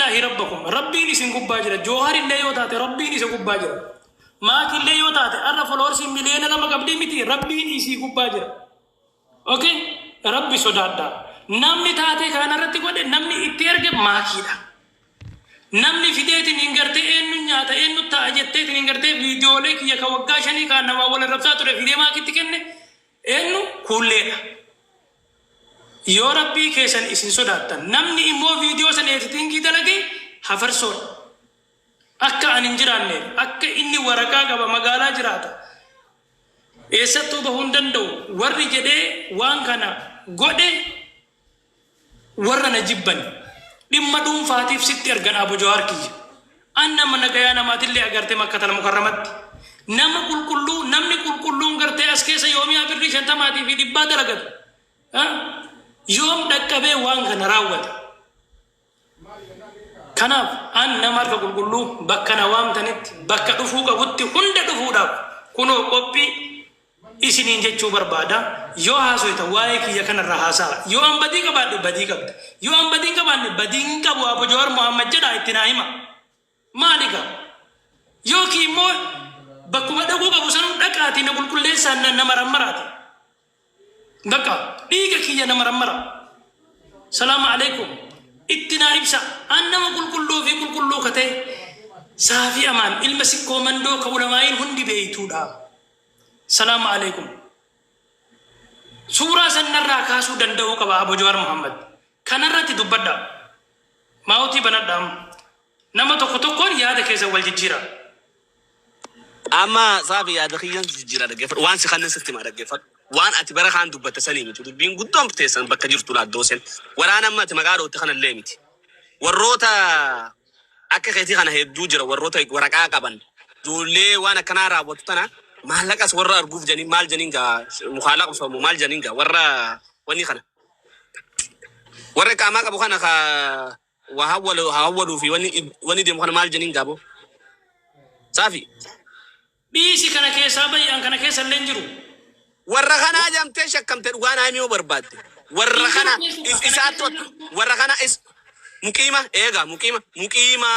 Ittaqullaahi rabbakum. Rabbiin isin gubbaa jira. Joohar illee yoo taate Rabbiin isa gubbaa jira. Maaki illee yoo taate har'a foloorsii 2,000,000 qabdii miti, Rabbiin isii gubbaa jira. Ok, Rabbi sodaadhaa. Namni taatee kana narratti godhe, namni itti erge Maakiidha. Namni fideetiin hin gartee eenyu nyaata eenyu ta'a jetteetiin hin gartee viidiyoolee kiyya ka waggaa 5 kaan namaa wal arrabsaa ture fidee Maakitti kenne eenyu? Kuulleedha. Yoo Rabbii keessan isin sodaattan, namni immoo viidiyoo san eeditingii dalage hafarsoodha. Akka ani hin jiraanneef, akka inni waraqaa qaba, magaalaa jiraata, eessattuu bahuu hin danda'u warri jedhee waan kana godhe warra na jibbani. Dhimma dhuunfaatiif sitti ergan, Abu Jawaar kiyya. An nama nagayaa namaatillee agarte Makkatal Mukarramatti. Nama qulqulluu, namni qulqulluun gartee as keessa yoomiyaa birrii 50-tii fi 100 dalagatu. Yoom dhaqqabee waan kana raawwata? Kanaaf an nama harka qulqulluu, bakka na waamtanitti, bakka dhufuu qabutti hunda dhufuudhaaf kunoo qophii isiniin jechuu barbaada. Yoo haasoytan waa'ee kiyya kanarraa haasa'a. Yoo an badii qabaadhe badii qabda. Yoo an badii hin qabaanne badii hin qabu Abu Jawaar Muhammad jedhaa itti naa hima. Maali gaa? Yookiin immoo bakkuma dhaquu qabu sanuu dhaqaatii na qulqulleessaa, na marammaraati. Bakka dhiiga kiyya na marammara. Salaamu alaikum. Itti naa ibsa. An nama qulqulluu fi qulqulluu ka ta'e Saafii Amaan ilma Sikkoo Mandoo ka ulamaa'iin hundi beeytuudha. Salaamu alaikum. Suuraa san narraa kaasuu danda'uu qaba Abu Jawaar Muhammad. Kanarratti dubbadhaa. Maawutii banadhaa amma. Nama tokko tokkoon yaada keessan wal jijjiiraa. Amma Saafi, yaada kiyyan jijjiira, dhaggeeffadhu. Waan si kannan sitti himaa, dhaggeeffadhu. Waan ati bara kaan dubbatte sanii miti. Dubbiin guddoon teessan bakka jirtu laaddooseen. Waraana amma ati maqaa dhootte kanallee miti. Warroota akka keetii kana hedduu jira, warroota waraqaa qaban. Ijoollee waan akkanaa raawwatu tana maallaqas warra arguuf janii maal janiin gaa mukaalaa qabsamu maal janiin gaa warra wanni kana. Warra qaamaa qabu kana ka waa hawwalu hawwaluu fi wanni deemu kana maal janiin gaaboo. Saafi. Dhiisi, kana keessaa bahi, an kana keessa illee hin jiru. Warra kanaa jamtee shakkamte, dhugaa naa himi yoo barbaadde. Warra Hin jiru kana keessa is, kana isaattu keessa hin jiru. Warra kana is muqiima eega muqiima muqiima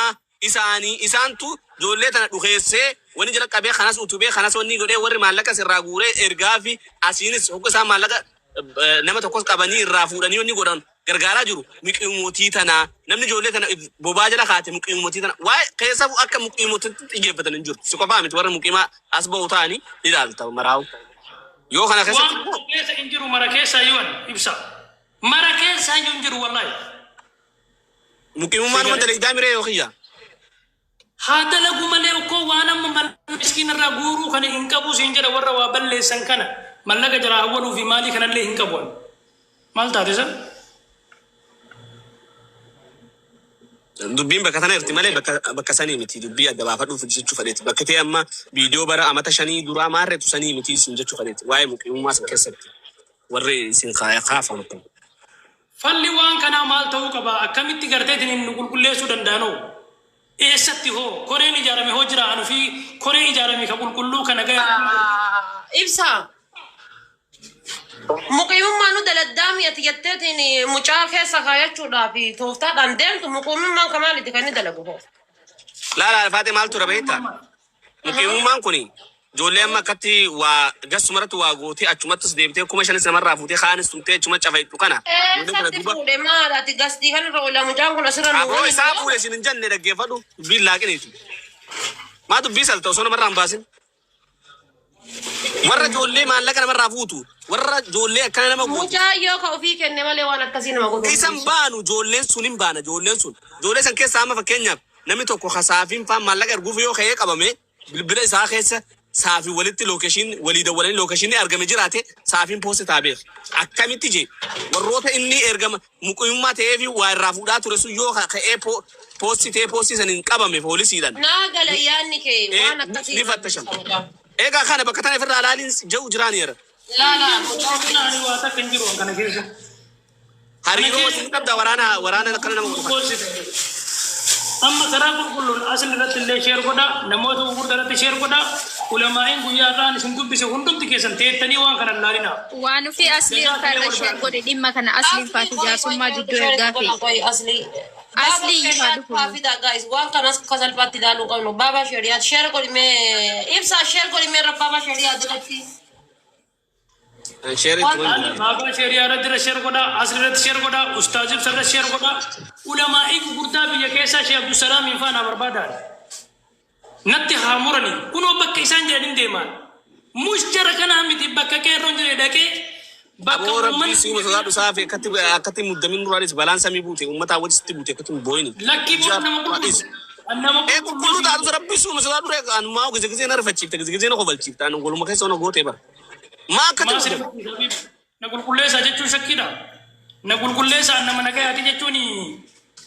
isaanii isaantu ijoollee tana dhukeessee wani jala qabee, kanas utubee, kanas wanni godhee, warri maallaqa sirraa guuree ergaa fi asiinis hogga isaan maallaqa nama tokkos qabanii irraa fuudhanii wanni godhan gargaaraa jiru muqiimotii tanaa. Namni ijoollee tana bobaa jala kaate muqiimotii tana. Waa'ee keessafuu akka muqiimotitti xiyyeeffatan hin jiru. Si qofaa miti, warra muqiimaa as ba'u ta'anii ilaalta maraa'u yoo kana keessatti Waan kana keessa hin jiru, mara keessaa iyyuu an ibsa. Mara keessaa iyyuu hin jiru wallahi. Muqiimummaan wanta dalagaa miree yoo kiyya. Haa dalagu malee ukkoo waan amma mallaqa miskiina irraa guuruu kana hin qabu siin jedha. Warra waa balleessan kana mallaqa jalaa hawwaluu fi maalii kanallee hin qabu ani. Maal taate san? Dubbiin bakka tana jirti malee bakka sanii miti. Dubbii adda baafadhuuf jechuu fedheeti. Bakka ta'e amma viidiyoo bara amata 5 duraa maarreetu sanii miti isin jechuu fedheeti. Waa'ee muqiimummaa san keessatti warri isin kaafamtan. Falli waan kanaa maal ta'uu qaba? Akkamitti garteetiin nu qulqulleessuu danda'anoo? Eessatti hoo? Koreen ijaarame hoo jira? Anu fi koree ijaarame ka qulqulluu ka nagaya. Ibsa. Muqiimummaa nu daladdaami ati jetteetiin mucaa keessa kaayachuudhaaf tooftaadhaan deemtu, muqiimummaan ka maaliiti kan inni dalagu hoo? Laala Faatee, maal tura beektaa? Muqiimummaan kun ijoollee amma akkatti waa gasumarratti waa gootee achumattis deebitee 5,000s namarraa fuutee kaanis tumtee achuma cafaytu kana. Ijoollee kana Eessatti duuba. fuudhe? Maal ati gastii kanarra oola, mucaan kun asirra nu Aboo waliin isaa fuudhe isin hin jenne, dhaggeeffadhu, dubbiin laaqiniiti. Maa dubbii salta osoo namarraa hin baasin? Warra ijoollee maallaqa namarraa fuutu, warra ijoollee akkana nama gootu. Mucaa yoo ka ofii kenne malee waan akkasii nama godhu. Isan baanu, ijoolleen sun hin baana, ijoolleen sun. Ijoollee san keessaa amma fakkeenyaaf namni tokko ka saafiin faan maallaqa erguuf yoo ka'ee qabame, bilbila isaa keessa saafii walitti location walii dawwalanii location argame jiraate, saafiin post taa beeka. Akkamitti jee warroota inni ergama muqimummaa ta'ee fi waa irraa fuudhaa ture sun yoo ka'ee post ta'ee post saniin qabame poolisiidhaan. Naa gala yaadni kee waan akkasii ni fattashama. Egaa kana bakka tana ofirraa ilaaliin jedhu jiraan yeera. Laala mucaa Kana ani waa takka hin jiru kana keessa. Hariiroo waliin qabda waraana akkana nama godhu kana. Amma karaa qulqulluun asli irratti illee share godhaa, namoota gurguddaa irratti share godhaa, ulamaa'iin guyyaa irraan isin dubbise hundumti keessan teettanii waan kana ilaalinaa. Waan ofii asliin Jazaa faarra kee share wal godhe dhimma kana asliin faati jaarsummaa jidduu ergaa fi Qoy asli. Asli iyyuu dhufu. Fida guys, waan kanas akka salphaatti ilaaluu qabnu. Baaba shari'aa share godhi mee, ibsaa share godhi mee, baaba shari'aa jalatti. Share itti wani. Baabaa shari'aa irratti irra share godhaa, asli irratti share godhaa, ustaaz ibsa irratti share godhaa, ulamaa'ii gurguddaa biyya keessaa Sheekh Abdusalaamiin faana barbaadaa. Natti haa muranii, kunoo bakka isaan jedhanii deeman. Mushjara kanaa miti, bakka qeerroon jedhe dhaqee bakka Aboo rabbii uummanni siuma sodaadhu saafi akkatti akkatti muddamin duraanis balaan samii buute uummataa wajji sitti buute akkatti hin boo'ini. Lakkii booda nama qulqullu. Nama Ee, qulqulluu taatu rabbii siuma sodaadhu ree, anu maa gise gisee na rifachiifte, gise gisee na kofalchiifte, anu waluma keessa na gootee bara. Maa akkatti Maa si muddame? rifachiisa? Na qulqulleessaa jechuun shakkiidha. Na qulqulleessaa nama nagayaati jechuun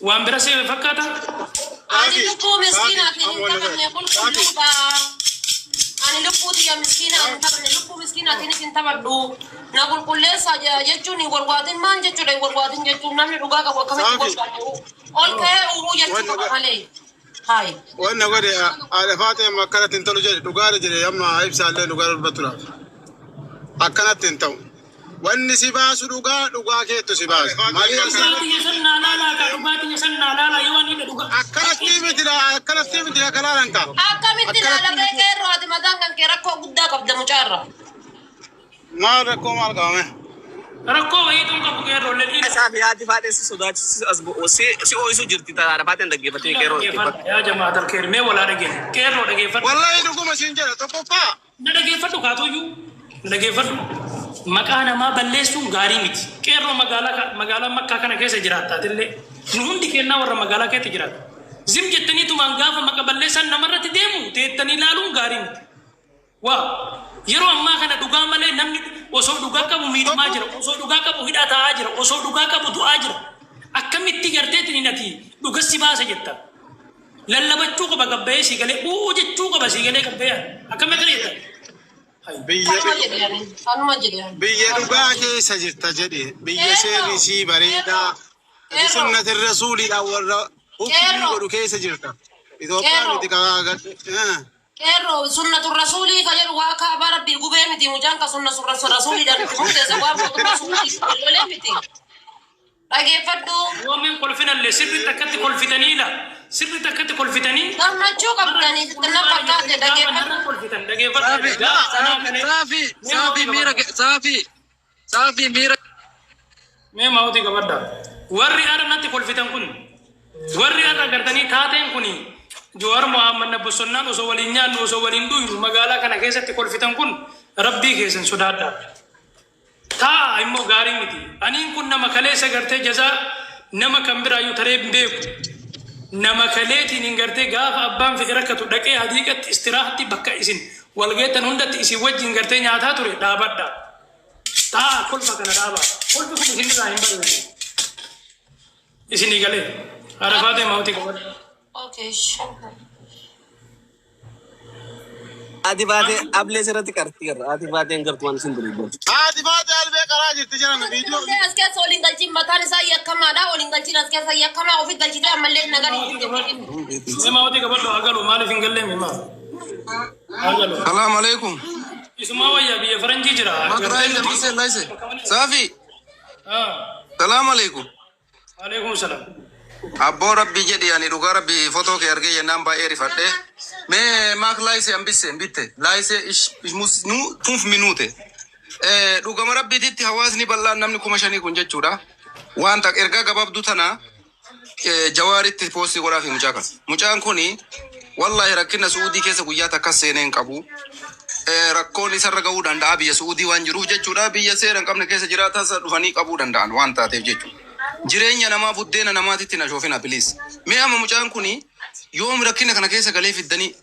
waan bira see fakkaata. Ani lubbuu miskiinaatiin hin taphanne, qulqulluudha. Ani lubbuu tiyya miskiinaa hin taphanne, lubbuu miskiinaatiin hin taphadhu. Na qulqulleessaa jechuun hin warwaatin maal jechuudha? Hin warwaatin jechuun namni dhugaa qabu akkamitti Saafi. warwaatu? Ol ka'ee uuruu jechuu qaba malee. Hayi. Wanna godhe haadha faatee amma akkanatti hin tolu jedhe, dhugaadha jedhe. Amma ibsaallee dhugaa dubbattuudhaaf. Akkanatti hin ta'u. Wanni si baasu dhugaa, dhugaa keettu si baasu. Malee Dhugaa tiyya san naa laalaa kaa, dhugaa tiyya san naa laalaa yoo ani dhugaa. Akkanatti miti, akkanatti miti, akka laalan kaa. Akkamitti ilaalamee? Qeerroo, ati mataan kan kee rakkoo guddaa qabda mucaarra. Maal rakkoo maal qabame? Rakkoo wayiituun qabu, qeerroo illee. Saafi haati faatee si sodaachisu as si si ooyisu jirti, haadha faateen dhaggeeffatee qeerroo dhaggeeffatu. Yaa jamaa alkeer, mee walaa dhageenya. Qeerroo, dhageeffadhu. Wallahi dhuguma siin jedha, tokkoffaa. Na dhageeffadhu kaatuyyuu. Na dhageeffadhu. Maqaa namaa balleessuun gaarii miti. Qeerroo, magaalaa magaalaa Makkaa kana keessa jiraattaatillee. Nu hundi kennaa warra magaalaa keessa jiraatu. Zim jettaniitumaan gaafa maqa balleessaan namarratti deemu teettanii ilaaluun gaarii miti. Waa yeroo ammaa kana dhugaa malee namni osoo dhugaa qabu miidhamaa jira. Osoo dhugaa qabu hidhaa taa'aa jira. Osoo dhugaa qabu du'aa jira. Akkamitti garteetiin ati dhuga si baasa jetta? Lallabachuu qaba gabbayee si galee, uu jechuu qaba si galee gabbayee. Akkami akkana jetta? Biyya Kanuma jedhe, kanuma jedhe. Biyya dhugaa keessa jirta jedhe, biyya seerri isii bareedaa sunnati rasuuliidhaan warra hukkii godhu keessa jirta. Itoophiyaa miti qabaa. Qeerroo, sunnatu rasuulii ka jedhu waa kaabaa rabbii gubee miti mucaan, ka sunna rasuuliidhaan itti murteesse waa mootummaa sunnii lolee miti. Dhageeffadhu. Woomeen kolfinallee sirriitti akkatti kolfitaniidha. Sirriitti akkatti kolfitanii. Gammachuu qabdanii sitti na fakkaate, dhageeffadhu. Kolfitan, dhageeffadhu. Saafi, saafi, saafi, miira, saafi, saafi, miira. Mee maawutii qabadha. Warri har'a natti kolfitan kun, warri har'a gartanii taateen kun Jowaar Mohaammed na bosonnaan osoo waliin nyaannu, osoo waliin dhuynu magaalaa kana keessatti kolfitan kun, rabbii keessan sodaadha. Taa'a immoo gaarii miti. Aniin kun nama kaleessa gartee jazaa nama kan biraayyuu taree hin beeku. Nama kaleetiin hin gartee gaafa abbaan fedhe rakkatu dhaqee hadiiqatti istiraahatti bakka isin walgeettan hundatti isin wajjin gartee nyaataa ture dhaabadha. Taa'a, kolfa kana dhaaba. Kolfi kun isin irraa hin bareedu. Isinii galee. Arafaatee maawutii qabadha. Okay. Haati faatee ablee sirratti qartii garra. Haati faateen gartuu waan isin durii. Haati faatee albee qaraa jirti jedhan viidiyoo. As keessa waliin galchiin, mataan isaa yakkamaadha. Waliin galchiin as keessa yakkamaa ofi galchitee ammallee nagari. Mee maawutii qabadhu, haa galu, maaliif hin gallee maa? Haa galu. Salaam alaikum. Isumaa wayyaa biyya faranjii jira. Makraayil Mise Laise. Saafi. Ah, Salaam alaikum. Alaikum salam. Abboo rabbii jedhi, ani dhugaa rabbii fotoo kee argee jennaan baay'ee rifadhe. Mee maak leise ein bisschen bitte. Leise, ich muss nur 5 Minuten. Dhugama rabbiititti hawaasni bal'aan namni 5,000 kun jechuudha. Waan tak ergaa gabaabduu tana jawaaritti poostii godhaa fi mucaa kana. Mucaan kuni wallahi rakkina Su'uudii keessa guyyaa takka seenee hin qabu. Rakkoon isarra ga'uu danda'a biyya Su'uudii waan jiruuf jechuudha. Biyya seera hin qabne keessa jiraataa isa dhufanii qabuu danda'an waan taateef jechuudha. Jireenya namaa buddeena namaatitti na shoofina, please. Mee amma mucaan kuni yoom rakkina kana keessa galee fiddanii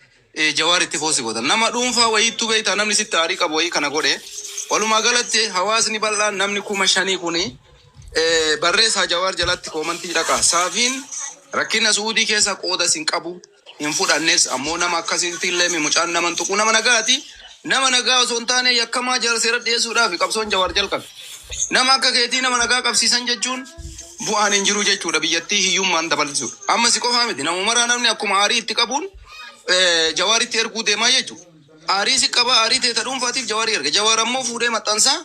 jawaaritti poostii godhan? Nama dhuunfaa wayiittuu beektaa, namni sitti aarii qabu wayii kana godhe. Walumaa galatti hawaasni bal'aan namni 5,000 kuni barreessaa jawaar jalatti koomantii dhaqa. Saafiin rakkina Su'uudii keessa qooda isin qabu hin fudhannes, ammoo nama akkasitti illee mucaan nama hin tuqu, nama nagaati. Nama nagaa osoo hin taane yakkamaa jara seera dhiyeessuudhaaf qabsoon jawaar jalqabe. Nama akka keetii nama nagaa qabsiisan jechuun Bu'aan hin jiru jechuudha biyyattii hiyyummaan dabalchisuudha. Amma si qofaa miti namumaraa namni akkuma aarii itti qabuun Jawaaritti erguu deemaa jechuudha. Aarii si qaba aarii teeta dhuunfaatiif Jawaarii erga. Jawaar ammoo fuudhee maxxansaa.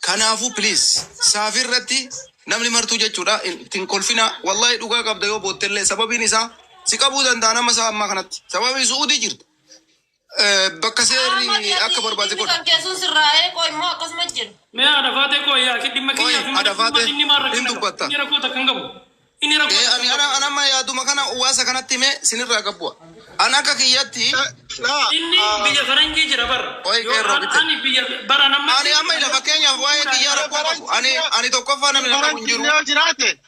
Kanaafuu please Saafii irratti namni martuu jechuudha ittiin kolfinaa wallahi dhugaa qabda yoo boottellee sababiin isaa si qabuu danda'a nama isaa ammaa kanatti sababii su'uudii jirta. Bakka seerri Ahmad akka ati barbaade dhimmi godha. kan kee sun sirraa'ee qoy immoo akkasuma jira. Mee haadha faatee koo yaa dhimma Qoy kiyyaa fi haadha mana faatee inni maal hin rakkina qaba? dubbatta. Inni rakkoo takka hin qabu. Inni rakkoo Ee takka ani hin ana qabu. ana amma yaaduma kana uwaasa kanatti himee sinirraa gabbu'a. An akka kiyyatti Laa Inni biyya faranjii jira bar. qoy Yoo qeerroo an bitte. ani biyya bara namatti Ani amma ila fakkeenyaaf waa'ee kiyyaa rakkoo qabu. Ani ani tokkoffaa namni na qabu hin jiru. Faranjii yoo jiraate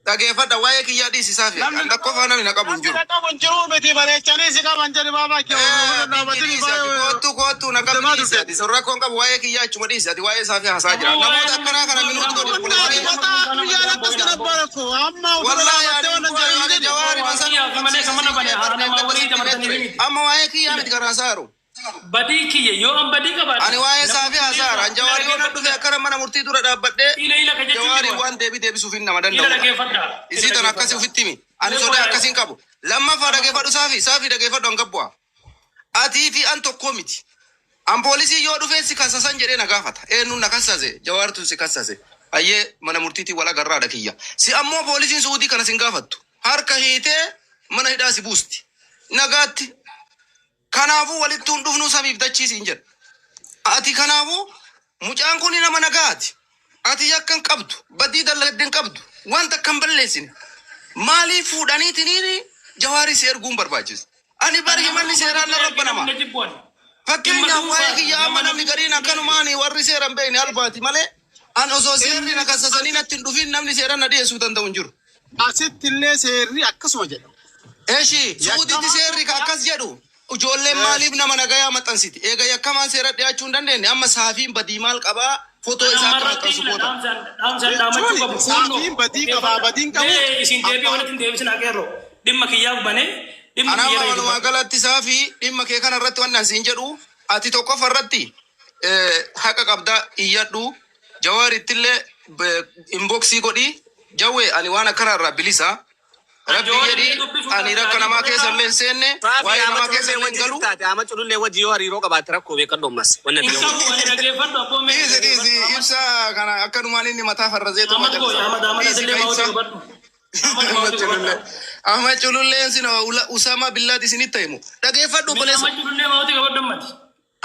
Dhageeffadha waa'ee kiyyaa dhiisisaa fi namni an tokkoffaa namni na qabu hin namni jiru. na qabu hin jiru miti bareechanii si qaban jedhi baabaa kee Ee ofirra biyyi dhaabatanii dhiisi ati baay'ee koottu koottu na qabi deemaa dhiisi turte. ati sun rakkoon qabu waa'ee kiyyaa achuma dhiisi ati waa'ee isaa fi haasaa jira. Ammoo waa'ee Namoota nama akkanaa kana dhuunfaa minuutu biraan godhi bo'ina obboleessa Humna kiyya. nama mataa dhuunfaa nama biyyaan biraan akkas bo'ina kana abboo. barakko amma ofirra Wallahi dhaabattee ani waan hin jedhin ani jedhi. jawaari masan Kiyyaa fi malee kan mana qabsiisa bane siin haa jedhe namaa barreeffata walii sitti himee dabartanii ture. miti. Amma waa'ee kiyyaa miti karaa saaru. Badii kiyya yoo an badii qabaadhe Ani waa'ee nama isaa fi haasaara. An qulqulleessaa ila jawaari yoo na dhufe dhaggeeffadha. akkana mana murtii dura dhaabbadhee Ila ila ka jechuun jawaari jiru. waan deebii deebisuuf hin nama Ila danda'udha. dhaggeeffadha. Ila Isii tana akkasii dhaggeeffadha. ofitti himi. Ani Mee sodaa qoyaa akkasiin qabu. Lammaffaa dhaggeeffadhu saafi saafi dhaggeeffadhu an gabbu'a. Atii fi an tokkoo miti. An poolisii yoo dhufee si kasasan jedhee na gaafata. Eenyuun na kassase? Jawaartu si kassase. Hayyee mana murtiitii wal agarraadha kiyya. Si ammoo poolisiin Su'uudii kana sin gaafattu. Harka hiitee mana hidhaa si buusti. Nagaatti. Kanaafuu walittuu hin dhufnuu samiif dachii siin jedha. Ati kanaafuu mucaan kun nama nagaati. Ati yakka hin qabdu. Badii dalagde hin qabdu. Wanta akka hin balleessine. Maaliif fuudhaniitiniin jawaarii si erguun barbaachisa? Ani bari Kan nama himanni dhuunfaa seeraan bira narra erge banama. namni na jibbu ani. Dhimma Fakkeenyaaf waa'ee dhuunfaati. kiyya Nama amma na namni gariin akkanumaan warri seera hin beekne albaati malee an osoo seerri Inni na kassasanii natti hin dhufin namni seeraan na dhiyeessuu danda'u hin jiru. asitti illee seerri akkasuma jedha. Eshi Suuditti Yakkamaan seerri ka tokko akkas jedhu ijoolleen maaliif nama nagayaa maxxansiti? Eega yakkamaan seera dhiyaachuu hin dandeenye amma saafiin badii maal qabaa fotoo An isaa amma akka irratti maxxansu ila goota. dhaamsaan dhaamsaan dhaamachuu jechuun qabu kunnoo saafiin badii qabaa dhaggeeffadha. badiin qabu Mee isin deebii abbaa walitti hin deebisin haqeerro. Dhimma kiyyaaf banee dhimma Anama kiyyarra walumaa dubbadha. galatti saafii dhimma kee kana irratti waan siin jedhu ati tokkoffaa irratti haqa qabdaa iyyadhu jawaarittillee inboxii godhi jawwee ani waan akkana irraa bilisa An rabbi Jawaar jedhi illee dubbisuudhaaf ani rakka yaalii namaa keessa godheera. illee hin seenne Saafi waa'ee Ahmad namaa keessa Culullee illee hin wajji galu. jirtaate Ahmad Culullee wajji yoo hariiroo qabaatte rakkoo beekadhu ammas wanni ati Hin yoo qabu ani dhaggeeffadhu abboo mee Dhiisi dhiisi dhaggeeffadhu. Ahmad ibsa kana akkanumaan inni mataa farrazeetuma Ahmad kooy calisa. Ahmad Ahmad Dhiisi atillee ka maawuti ibsa. qabadhu. Ahmad Ahmad maawuti Culullee. qabadhu. Ahmad Cululleen sina Usama Billaati isinitti himu. Dhageeffadhu Mee obboleessa. Ahmad Culullee maawuti qabadhu ammati.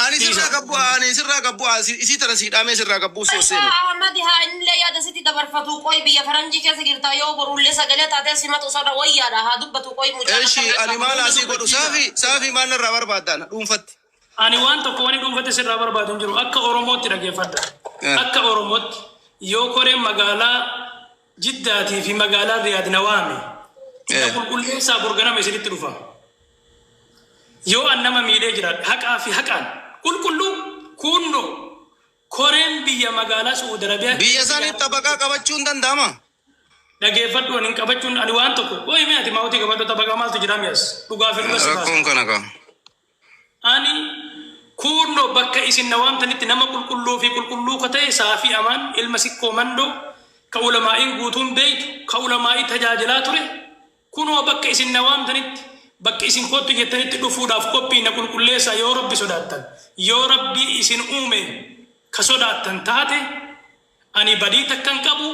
Ani sirraa Dhiisa. gabbu ani sirraa gabbu isii tana sii dhaamee sirraa gabbuu soo Isaa seenu. Ahmad haa innillee yaada sitti dabarfatu qoy biyya faranjii keessa jirta yoo borullee sagalee taatee simatu sarra wayyaadha haa dubbatu qoy mucaan Eshi akkana ani maal Hunda asii godhu dubbachiisa. saafi saafi maal narraa barbaaddan dhuunfatti. Ani waan tokko wani dhuunfatti sirraa barbaadu hin jiru. Akka Oromootti dhaggeeffadha. Akka Oromootti yoo koreen magaalaa Jiddaatii fi magaalaa Riyaad na waame na qulqulleessaa borganama isinitti dhufa. Yoo an nama miidhee jiraadhe haqaa fi haqaan qulqulluu kuunnoo koreen biyya magaalaa Su'uud Arabiyaa Biyya keessatti sanitti ijaaramte xabaqaa qabachuun danda'ama. dhageeffadhu ani hin qabachuun ani waan tokko qoy mee ati maawutii qabadhu xabaqaa maaltu jira mi'as dhugaa fi dhuga si baasa. Rakkoon kana kaa. Ani kuunnoo bakka isin na waamtanitti nama qulqulluu fi qulqulluu ka ta'e Saafii Amaan ilma Sikkoo Mandoo ka ulamaa'iin guutuun beeytu ka ulamaa'ii tajaajilaa ture kunoo bakka isin na waamtanitti bakka isin koottu jettanitti dhufuudhaaf qophii na qulqulleessaa yoo Rabbi sodaattan yoo Rabbii isin uume ka sodaattan taate Ani badii takka hin qabu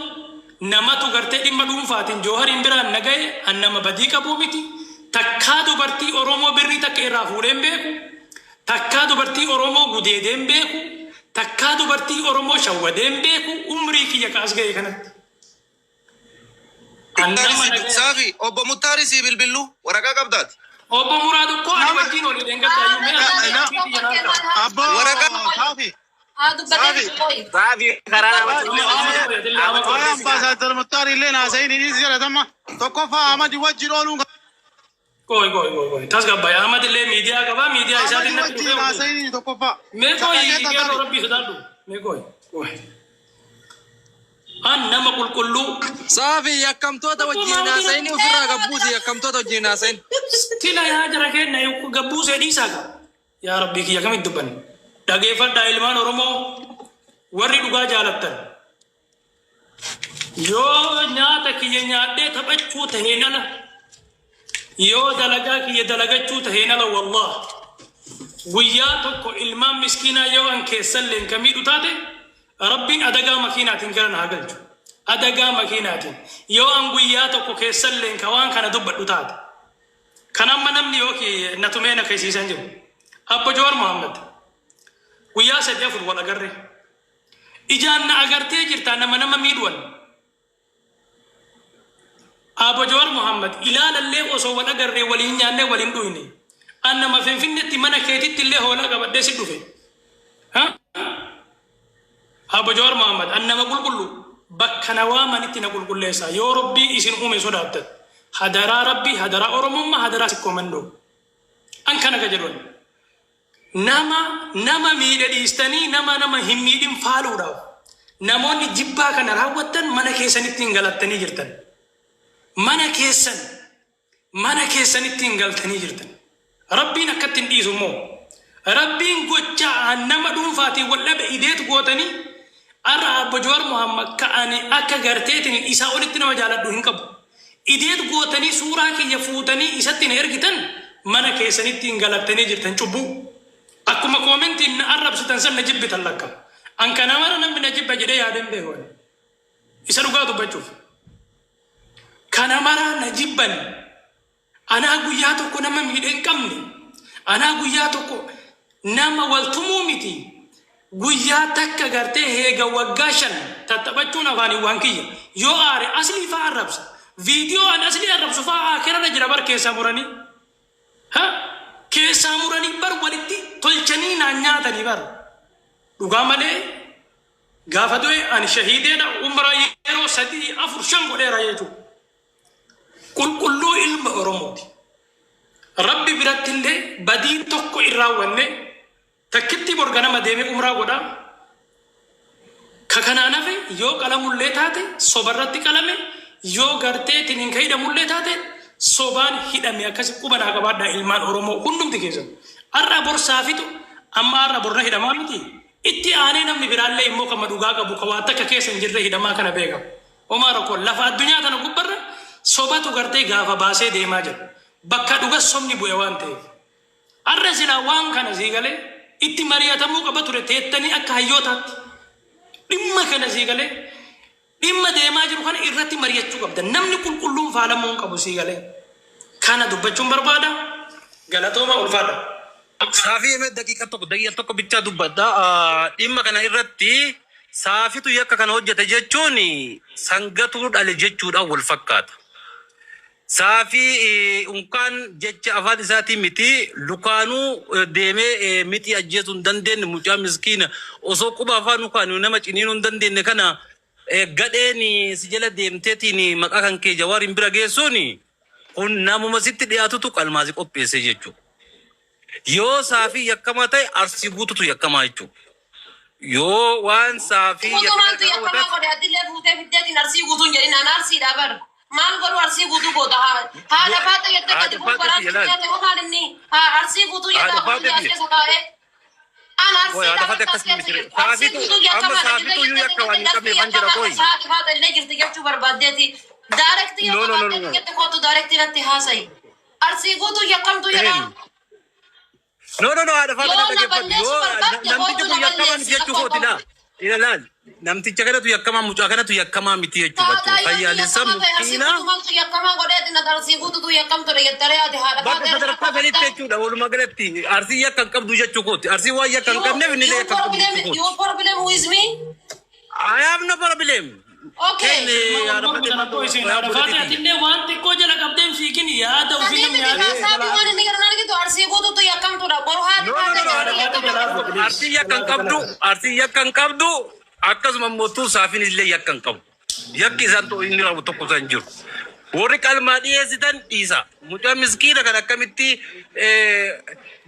namatu gartee dhimma dhuunfaatiin Joohariin biraan na gahe an nama badii qabuu miti takkaa dubartii Oromoo birrii takka irraa fuudhee hin beeku takkaa dubartii Oromoo gudeedee hin beeku takkaa dubartii Oromoo shawwadee hin beeku umrii kiyya ka as gahe kanatti an nama nagaya Saafi obbo Muttaari sii bilbillu waraqaa qabdaati. Obbo Muraad ukkoo ani Nama wajjiin olii dheengadda iyyuu mee ati na dubbii tiyya na harkaa. abboo Waraqaa saafi haa dubbatee saafi qoy. Saafi karaa nama Waa'ee culullee Ahmad wajji koo yaadillee Ahmad koo waa'ee dhiisi gaa. ambaasaadar Muttaar illee naasayin inni jedhatama tokkoffaa Ahmad wajjin ooluun Qoy qoy qoy qoy tasgabbaa'e Ahmad illee miidiyaa qaba miidiyaa Ahmad isaatiin natti wajjin dhufee oduu. naasayin tokkoffaa Mee qoy sagalee qeerroo tasaari. rabbii sodaadhu mee qoy qoy. An nama qulqulluu. Saafi yakkamtoota Obbo wajjin Maamudii haasa'ini ofirraa gabbuusi yakkamtoota wajjin haasa'in. Sila yaa jara keenna gabbuusee dhiisaa gaa. Yaa Rabbii kiyya kamitti dubbanne. Dhageeffadhaa ilmaan Oromoo warri dhugaa jaalattan. Yoo nyaata kiyya nyaadhee taphachuu taheen ala, yoo dalagaa kiyya dalagachuu taheen ala, wallah guyyaa tokko ilmaan miskiinaa yoo an keessalleen ka miidhu taate, Rabbiin adagaa makiinaatiin gara na haa galchu. Adagaa makiinaatiin yoo an guyyaa tokko keessalleen ka waan kana dubbadhu taate. Kan amma namni yookiin na tumee na keessiisan jiru. Abbo Jawaar Mohaammed guyyaa sadi afur wal agarre. Ijaan na agartee jirtaa nama nama miidhuwan. Abbo Jawaar Mohaammed ilaalallee osoo wal agarree, waliin nyaannee, waliin dhuyne. An nama Finfinneetti mana keetitti illee hoolaa qabadhee si dhufe. Ha? Abbo Jawaar Mohaammed, an nama qulqullu, bakka na waamanitti na qulqulleessa. Yoo Rabbii isin uume sodaattan. Hadaraa Rabbii, hadaraa Oromummaa, hadaraa Sikkoo Mandoo. An kana ka jedhuan. Nama nama miidhe dhiistanii nama nama hin miidhin faaluudhaaf namoonni jibbaa kana raawwattan mana keessanitti hin galattanii jirtan. Mana keessanitti hin galtanii jirtan. Rabbiin akkatti hin dhiisu immoo. Rabbiin gocha nama dhuunfaatiin wal dhabe ideet gootanii har'a Abbo Jawaar Mohammad ka ani akka garteetiin isaa olitti nama jaaladhu hin qabu. Ideet gootanii suuraa kiyya fuutanii isatti na ergitan, mana keessanitti hin galattanii jirtan cubbuu. Akkuma koomentiin na arrabsitan san na jibbitan lakka. An kana mara namni na jibba jedhee yaadeen beeku ani. Isa dhugaa dubbachuuf. Kana maraa na jibban. Anaa guyyaa tokko nama miidhe hin qabne. Anaa guyyaa tokko nama wal tumuu miti. Guyyaa takka gartee heega waggaa 5 tattaphachuun afaaniin waan kiyya. Yoo aare Aslii faa arrabsa. Viidiyoo an Aslii arrabsu faa aakerarra jira bar, keessaa muranii. Ha? Keessaa muranii bar, walitti tolchanii naan nyaatanii bar. Dhugaa malee gaafa du'e ani shahiideedha, umraa yeroo sadii, afur, shan godheera jechuudha. Qulqulluu ilma Oromooti. Rabbi biratti illee badii tokko hin raawwanne. Takkitti bor ganama deemee umraa godha. Ka kanaan hafe yoo qalamullee taate sobarratti qalame, yoo gartee tiniin ka hidhamullee taate sobaan hidhame. Akkasi quba naa qabaadhaa, ilmaan Oromoo hundumti keessan. Har'a bor saafitu amma har'a borna hidhamaa miti. Itti aanee namni biraallee immoo kama dhugaa qabu, ka waa takka keessa hin jirre hidhamaa, kana beeka. Homaa rakkoo lafa addunyaa tana gubbarra sobatu gartee gaafa baasee deemaa jira. Bakka dhuga sobni bu'e waan ta'eef. Har'a silaa waan kana sii galee itti mari'atamuu qaba ture teettanii akka hayyootaatti. Dhimma kana sii galee dhimma deemaa jiru kana irratti mari'achuu qabda. Namni qulqulluun faalamuu hin qabu, sii galee. Kana dubbachuun barbaada. Galatooma, ulfaadha. Saafii hime, daqiiqa tokko bichaa dubbadha. Dhimma kana irratti saafitu yakka kana hojjete jechuun sangatuu dhale jechuudhaan wal fakkaata. Saafii unkaan jecha afaan isaatii miti, lukaanuu deemee mixii ajjeesuu hin dandeenye, mucaa miskiina osoo quba afaan ukaan nama ciniinuu hin dandeenye kana gadheen si jala deemteetiin maqaa kan kee Jawaariin bira geessuun kun namuma sitti dhiyaatutu qalmaasi qopheesse jechuudha. Yoo saafii yakkamaa ta'e, Arsii guututu yakkamaa jechuudha. Yoo waan saafii Guutuu yakka maaltu yakkamaa godhe? Atillee fuutee fiddeetiin Arsii guutuun jedhin. An Arsiidha bar. Maal godhu Arsii guutuu goota? Haadha faata jettee gadi Haadha bu'uu faata baraan biyya laal. ta'e maal inni haa Arsii guutuu Haadha jedhaa kun faata as biyya. keessa taa'ee. An Qoy, Arsiidha haadha faata bar akkas as keessa miti. jirtu. Arsii Saafitu guutuu amma yakkamaadha. saafitu iyyuu yakka waan hin qabneef han jedha, qoy. Haadha faata illee jirti jechuu barbaaddeeti. Direct yoo No, no, no, no. qabaatteeti jette, kootu direct irratti haasa'i. Arsii guutuu yakkamtuu jedhaa. Eenyu? No, no, no, haadha faata Yoo na na dhaggeeffadhu. balleessu Yoo barbaadde namtichi kootu kun na yakkamaa miti balleessi. jechuu kooti laa. Ila laal. Namticha kanatu yakkamaa, mucaa kanatu yakkamaa miti jechuu jechuudha. Fayyaalessa miskiina. Maaltu yakkamaa godheeti na Arsii guututu yakkamtudha jettaree ati haadha Bakka faata? sadarkaa sanitti jechuudha, walumaa galatti Arsii yakka hin qabdu jechuu kooti. Arsii waan yakka hin qabneef inni illee yakka hin qabdu jechuu kooti. You problem with me? I have no problem. Okay. Kenni haadha faate Rakkoo isin haadha faate atillee waan xiqqoo jala qabdeen fiigin, yaada ofii Sanii namni miti yaada. kaasaafi waan inni jedhan argitu, Arsii guututu yakkamtudha. Boru haati No, no, no, no, faate haadha faate Arsii yakka hin qabdu, Arsii yakka hin qabdu, akkasuma immoo saafin illee yakka hin qabu. Yakki isaan inni raawwatu tokko isaan jiru. Warri qalmaa dhiyeessitan dhiisa. Mucaa miskiina kan akkamitti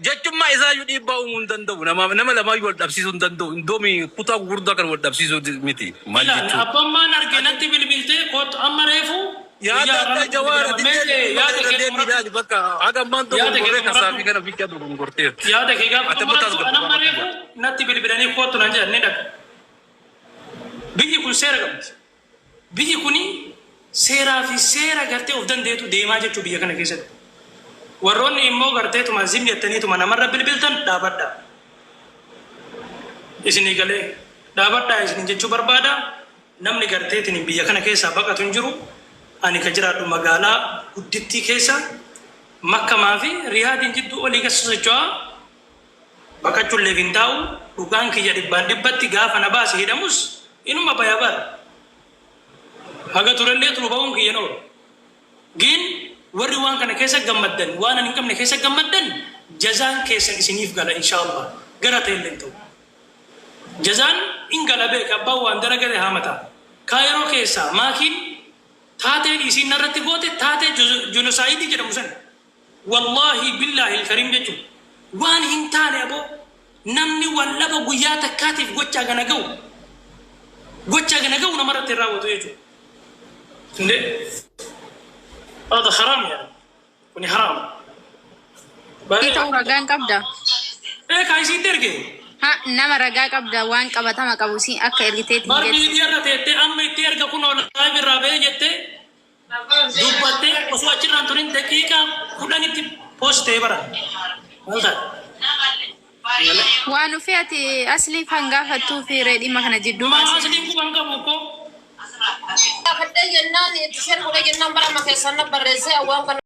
jechummaa isaayyuu dhiibbaa uumuu hin danda'u. Nama lamaayyuu wal dhabsiisuu hin danda'u. Indoomi kutaa gurguddaa kan wal dhabsiisuu miti. Maal Ilaal, jechuudha? abbammaan arge natti bilbiltee kootu amma reefu. Yaada adda Jawaar ati Yaada kee deebii xumuradhu. ilaali, bakka haga ammaan Yaada kee dogongorree kan xumuradhu. saafii kana ficha dogongorteerti. Yaada kee gaafa Ati ammoo xumurattu, an amma tasgabbii. reefu natti bilbilanii kootu nan jedhan, ni dhaqa. Biyyi kun seera qabdi. Biyyi kuni seeraa fi seera gartee of dandeetu deemaa jechuu biyya kana keessatti. Warroonni immoo garteetuma zim jettaniituma namarra bilbiltan dhaabadha. Isinii galee dhaabadhaa isin jechuu barbaada. Namni garteetiin biyya kana keessaa baqatu hin jiru. Ani ka jiraadhu magaalaa guddittii keessa Makkamaa fi Riyaadiin jidduu olii keessa socho'aa baqachuulleef hin taa'u. Dhugaan kiyya dhibbaan dhibbatti gaafa na baase hidhamus inuma baya bara. Haga turellee turu ba'uun kiyya hin oolu. Gin warri waan kana keessa gammaddan, waan ani hin qabne keessa gammaddan, jazaan keessan isiniif gala inshallah. Gara ta'ellee hin ta'u. Jazaan in gala beeka abbaan waan dalagate haamata. Kaayiroo keessaa maakiin taateen isiin narratti goote taatee jenosaayidii jedhamu san. Wallahi billahi alkarim jechuun waan hin taane aboo namni wallaba guyyaa takkaatiif gochaa gana ga'u gochaa gana ga'u namarratti hin raawwatu jechuudha. Inde hada haraam yaani kuni haraam. Sii ta'uu ragaan qabda. Ee kaa isiitti erge. Ha nama ragaa qabda waan qabatama qabu siin akka ergiteetiin Bar jette. miidiyaa irra teettee amma itti erga kunoo live irraa ba'ee jettee dubbattee osoo achirraan turin daqiiqaa 10tti post ta'ee bara. Maal taate? Waan ufii ati asliif hangaafattuu fi ree dhimma kana jidduu Maa haasa'e. asliin quban qabu koo. Gaafadhee jennaan itti share godhee jennaan bara amma keessan na barreessee waan kana.